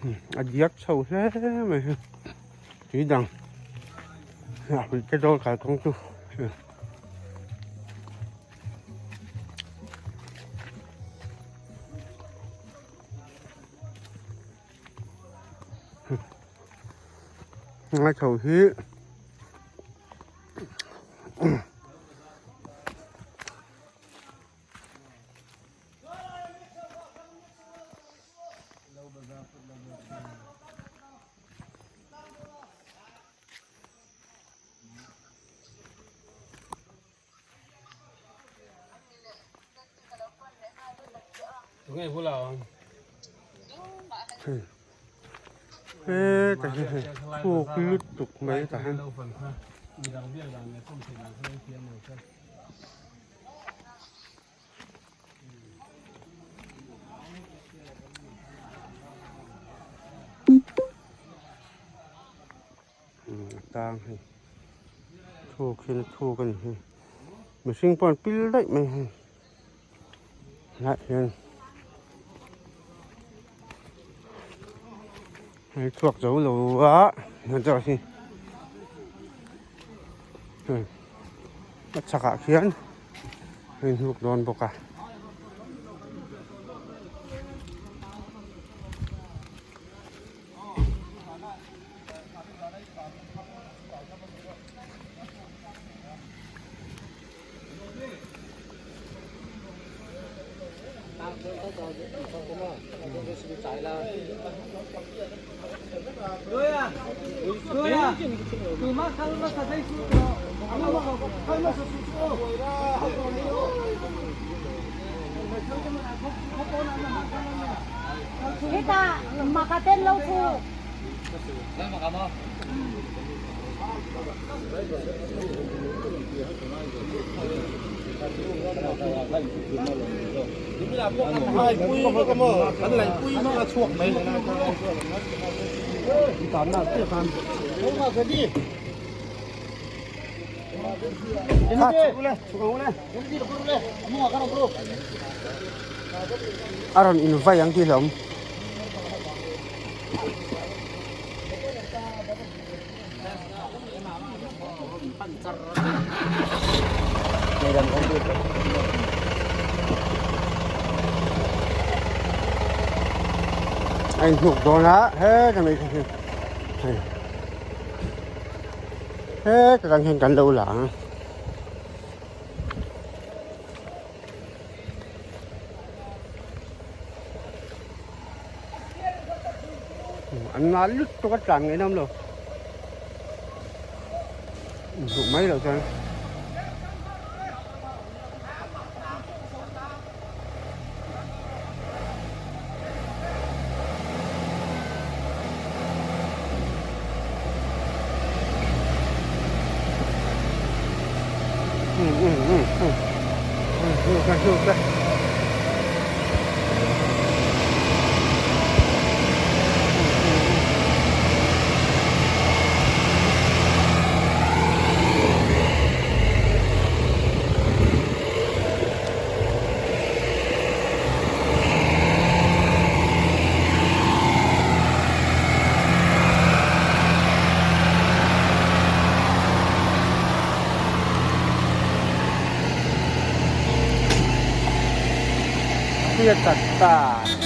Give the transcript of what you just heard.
A diak chho hle mai hi tui dang a hui te dawn kalkawng chu. Ngai chho hi Heta hi hei thuk lutuk mai tah hian. A tang hei thuk hian a thuk a ni hei mihring pawh an pil daih mai hei hnah hian hei chhuak zo lo a hei a chhakah khian a inhnuk dawn bawk a. A rawn invai ang tih hlawm. A inhnuk dawn a heta mai hi hei heta tang hian kan lo la ang. An nal lutuk a tlan ngaih nawm lo duh mai loh chuan Hriat tak ta.